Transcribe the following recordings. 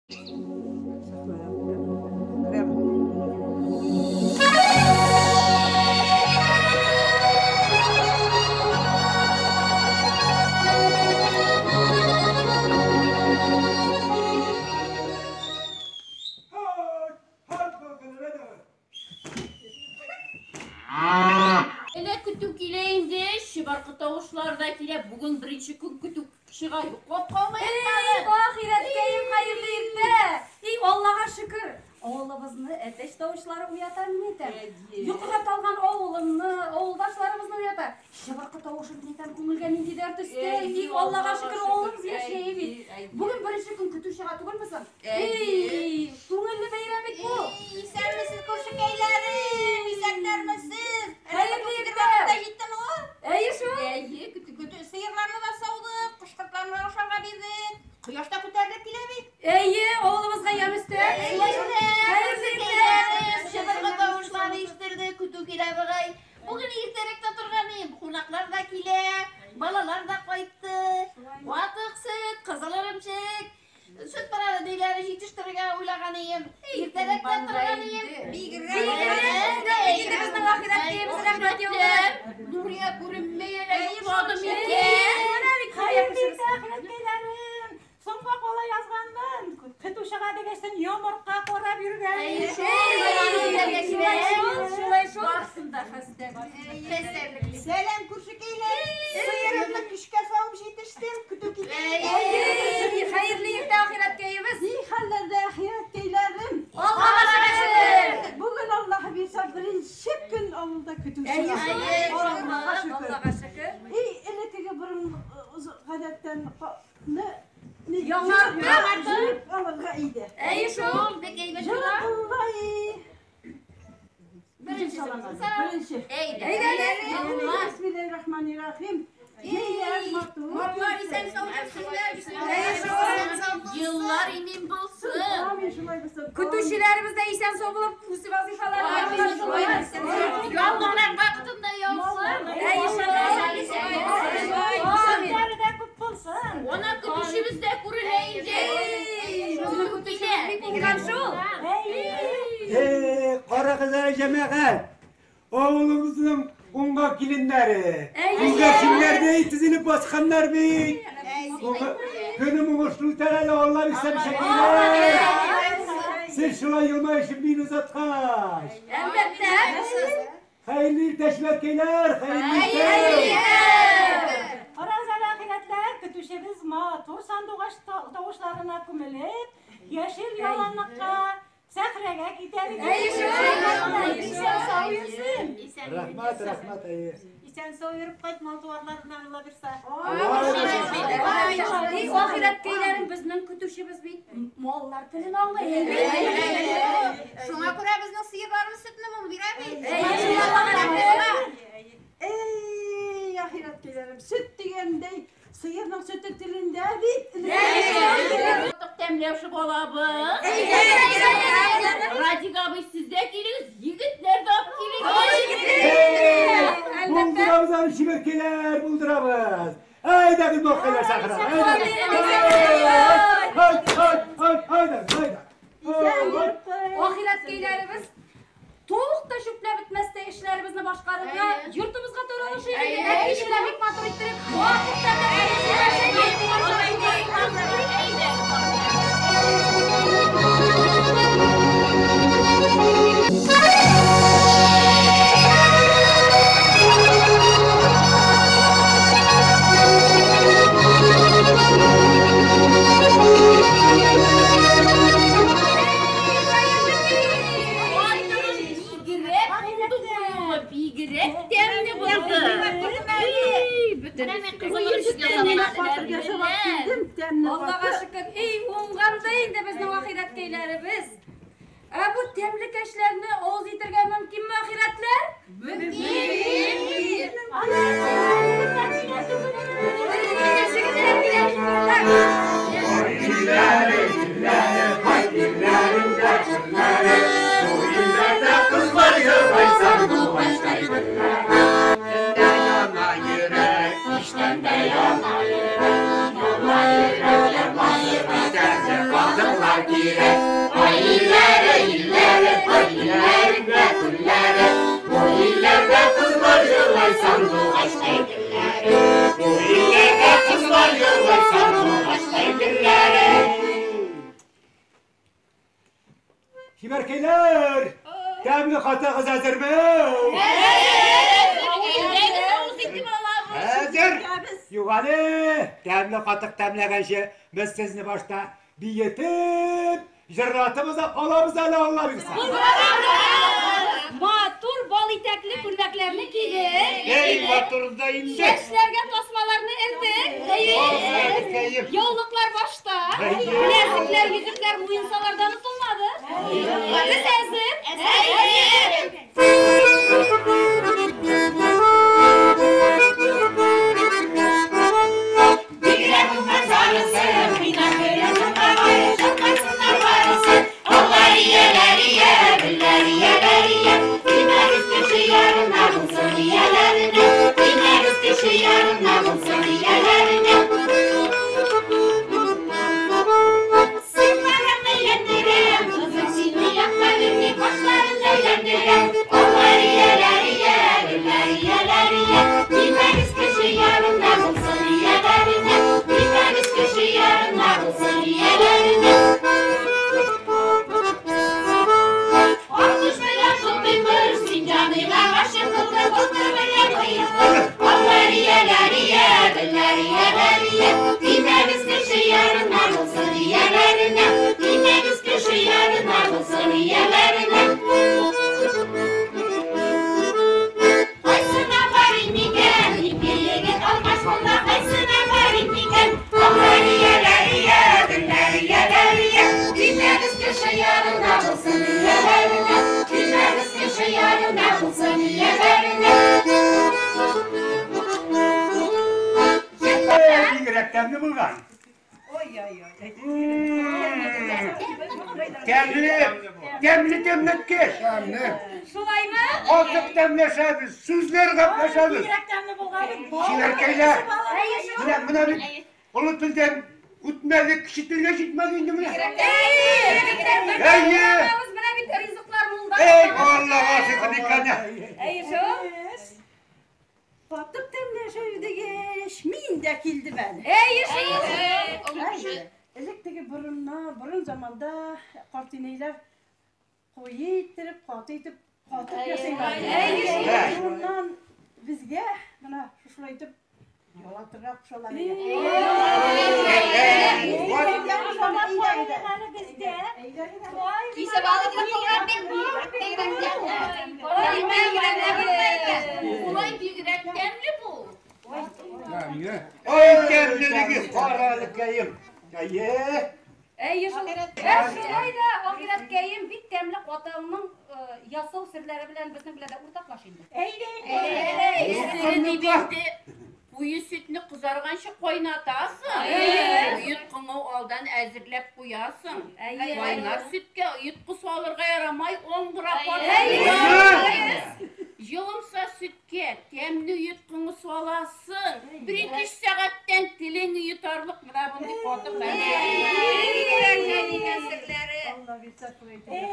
Әле көтү килә инде, чыбыркы тавышлар да килә. Бүген беренче көн көтү чыга, йоклап калмыйк әле. Ахирәткәем, хәерле иртә. И Аллага шөкер. Авылыбызны әтәч тавышлары уята, мин әйтәм. Йокыга талган авылымны, авылдашларыбызны уята. Чыбыркы тавышын мин әйтәм, күңелгә нинди дәрт өсти. И Аллага шөкер, авылыбыз яши бит. Бүген беренче көн көтү чыга түгелме соң? Эй, күңелле бәйрәм бит бу. Исәнмесез, күршекәйләрем, исәннәрмесез? Хәерле иртә. Җиттеме ул? Әйе шул. Әйе, көтү сыерларны да саудык, кош-кортларны ашарга бирдек. Кояш та күтәрелеп килә бит. Әйе, авылыбызга ямь өстәп. Хәерле иртә. Чыбыркы тавышлары ишетелде, көтү килә бугай. Бүген иртәрәк тә торган идем, кунаклар да килә, балалар да кайтты. Ватык сөт, кызыл эремчек, сөт паралы ниләре җитештерергә уйлаган идем. Иртәрәк тә торган идем. Бигрәк тә инде безнең ахирәткәебез рәхмәт яусын. Нурия күренмәй әле, йокладым икән. Менә бит Хәерле иртә, ахирәткәйләрем. Соңга кала язганмын. Көтү чыга дигәчтен йомырка карап йөргән. Шулай шул, шулай шул. Барсын да хәстә. Сәлам, күршекәйләр. Сыерымны көчкә савып җитештем, көтү китә. Хәерле иртә, ахирәткәебез. Ни хәлләрдә, ахирәткәйләрем? Аллага шөкер. Бүген Аллаһы бирсә беренче көн авылда көтү Әйе, чыга. шул. Аллаһка шөкер. Аллаһка шөкер. И элеккеге борын гадәттән не Яңартып. җыеп алырга иде. Әйе шул. Бик әйбәт була. Җыракыллай. Беренче. Беренче. Әйдә. Әйдә. Бисмиллahirrahmanirrahim. Ей, матур. Маллар исән сау үссеннәр. Әйе шул. Еллар имин булсын. Амин, шулай булсын. Көтүчеләребез дә исән сау булып үз вазифаларын башкарсыннар. Яңгырлар вакытында яусын. Әйе шул. Амин. Сөтләре дә күп булсын. Ана көтүчебез дә күренә инде. Безнең көтүчебез бик уңган шул. Әйе. Карагыз әле, җәмәгать. Авылыбызның уңган киленнәре. Әйе. Күгәрченнәрдәй тезелеп басканнар бит. Көнем уңышлы үтәр әле, Алла бирсә бишәкәйләр. Сез шулай елмаешып мине озаткач. Әлбәттә. Хәерле иртә, чибәркәйләр, хәерле иртә. Карагыз әле, ахирәтләр, көтүчебез матур сандугач тавышларына күмелеп, яшел яланлыкка, сәхрәгә китә бит. Әйе шул. Исән сау йөрсен. Рәхмәт, рәхмәт, әйе. Исән сау йөреп кайт, мал-туарларына Алла бирсә. И ахирәткәйләрем, безнең көтүчебез бит маллар телен аңлый. Шуңа күрә безнең сыерларыбыз сөтне мул бирә бит. Әйе шул, Аллага рәхмәт. Ey, ахирәткәйләрем, сөт дигәндәй, сыерның сөте телендә бит. Ватык тәмләүче балабыз. Радик абый, сез дә килегез, егетләр дә алып килегез. Булдырабыз аны, чибәркәйләр, булдырабыз. Әйдәгез, малкайлар, сахара. Әйдәгез. Һайт, һайт, һайт, һайдагыз, һайда. Ахирәткәйләребез толык та чүпләп бетмәстә эшләребезне башкарырга, йортыбызга таралышыйк инде. Әти белән бик матур иттереп, ватык тәмләп. Бигрәк булды бу, бигрәк тәмле булды. Бөтен Аллага шөкер, ey, уңган да инде безнең ахирәткәйләребез. Ә бу тәмле кәшләрне авыз итәргә мөмкинме, ахирәтләр? Мөмкин. Kızlar yığmaysan bu baştaydı. Yana yürek, işten de yana yürek, yola yürek, yola yürek, derde kaldılar. кызлар кирәк. Ай илләре, илләре, ай илләрендә күлләре. Бу илләрдә кызлар җырлай сандугачтай телләре. Бу илләрдә кызлар җырлай сандугачтай телләре. Чибәркәйләр! Тәмле катыгыз әзерме? Әзер! Юк әле! Тәмле катык тәмләгәнче без сезне башта биетеп, җырлатыбыз алабыз әле, Алла бирсә. Матур бал итәкле күлмәкләрне кидек. Эй, матур да инде. Чәчләргә тасмаларны элдек. Яулыклар башта. Беләзекләр, йөзекләр муенсалардан онытылмады. Без әзер. Әзер. Бигрәк булган сарысы, кыйнап белән тотабай, чыккансыннар барысы. Аллар ияләр ия, гөлләр ияләр ия. Димәгез кеше ярына булсын ияләренә. Димәгез кеше ярына булсын ияләренә. Сыннарын әйләндерәм, кызым сине якка бирми, башларын әйләндерәм. Аллар ияләр ия, гөлләр ияләр ия. Димәгез кеше ярына булсын ияләренә. Димәгез кеше ярына булсын ияләренә. Алтмыш белән тотыйбыз, син җаныйга гашыйк булдың, былтыр белән быел. Аллар ияләр ия, гөлләр ияләр ия. Димәгез кеше ярына булсын ияләренә. Димәгез кеше ярына булсын ияләренә. Кайсына барыйм икән, ике егет алмаш булды, кайсына барыйм икән? Аллар ияләр ия, гөлләр ияләр ия. Димәгез кеше ярына булсын ияләренә. Димәгез кеше ярына булсын ияләренә. Бигрәк тәмле булган. Ой-ой-ой. Тәмле, тәмле тәмләткеч. Тәмле. Шулаймы? Катык тәмләшәбез, сүзләр гәпләшәбез. Бигрәк тәмле булган бит. Чибәркәйләр! Менә, менә бит олы телдән үтмәде, кече телгә җитмәде инде менә. Әйе! Менә бит ризыклар мулда. Эй, Аллага шөкер икән. Әйе шул. Катык тәмләшәбез дигәч, мин дә килдем әле. Әйе шул. Әйе. Элек теге борын заманда картинәйләр куе иттереп, каты итеп, катык ясыйлар. Әйе. Шуннан безгә менә шушылай итеп ялатырга кушалар иде. Кисеп алып кылган бит. Улай бигрәк тәмле бу. Ой, тәмлелеге каралыкаем. Әйе. Әйе шул. Ә шулай да ахирәткәем бик тәмле катыңның ясау серләре белән безнең белән дә уртаклаш инде. Әйдә. Сере дип инде. Куе сөтне кызарганчы кайнатасың. Оеткыңны алдан әзерләп куясың. Кайнар сөткә оеткы салырга ярамай, оңгыра Җылымса сөткә тәмле оеткыңны саласың. Бер-ике сәгатьтән телең йотарлык менә мондый катык. Эй,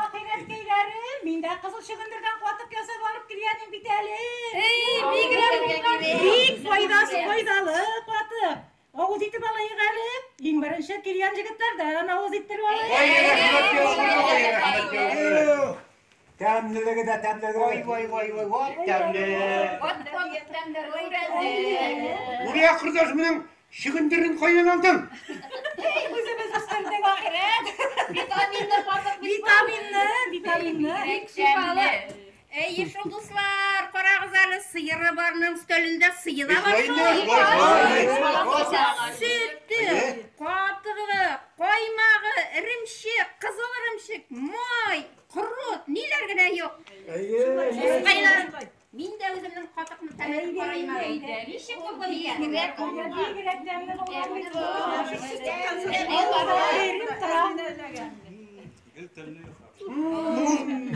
ахирәткәйләрем, мин дә кызыл чөгендердән катык ясап алып килгәнем бит әле. Эй, бигрәк булган. Бик файдасы файдалы катык. Авыз итеп алайык әле. Иң беренче килгән җегетләрдән авыз иттереп алайык. Ой, рәхмәт яугыры, ой, рәхмәт яугыры. Тәмлелеге дә тәмлелеге. Ой, ой, ой, ой, ой, тәмле. Катык тәмләр өйрәнде. Үрия кордаш моның чөгендерен кайдан алдың? Эй, үзебез үстердек ахирәт. Витаминлы катык бит. Витаминлы, витаминлы. Бик шифалы. Әйе шул, дуслар, карагыз әле, сыеры барның өстәлендә сыйы да бар шул. Сөте, катыгы, каймагы, эремчек, кызыл эремчек, май, корот, ниләр генә юк. Кайлар, мин дә үземнең катыкны тәмләп карыйм әле. Ничек булган икән? Бигрәк тәмле булган бит. Биреп тора.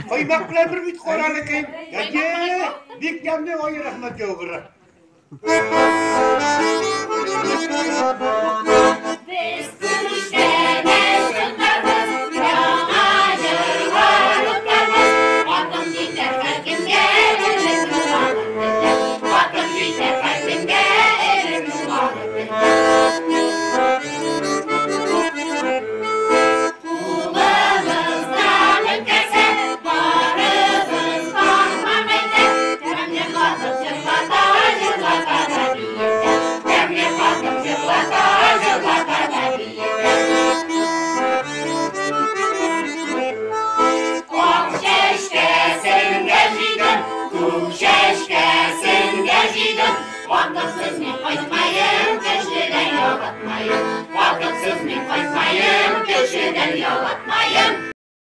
Каймак белән бер бит каралыкаем. Әйе, бик тәмле, ой, рәхмәт яугыры. Без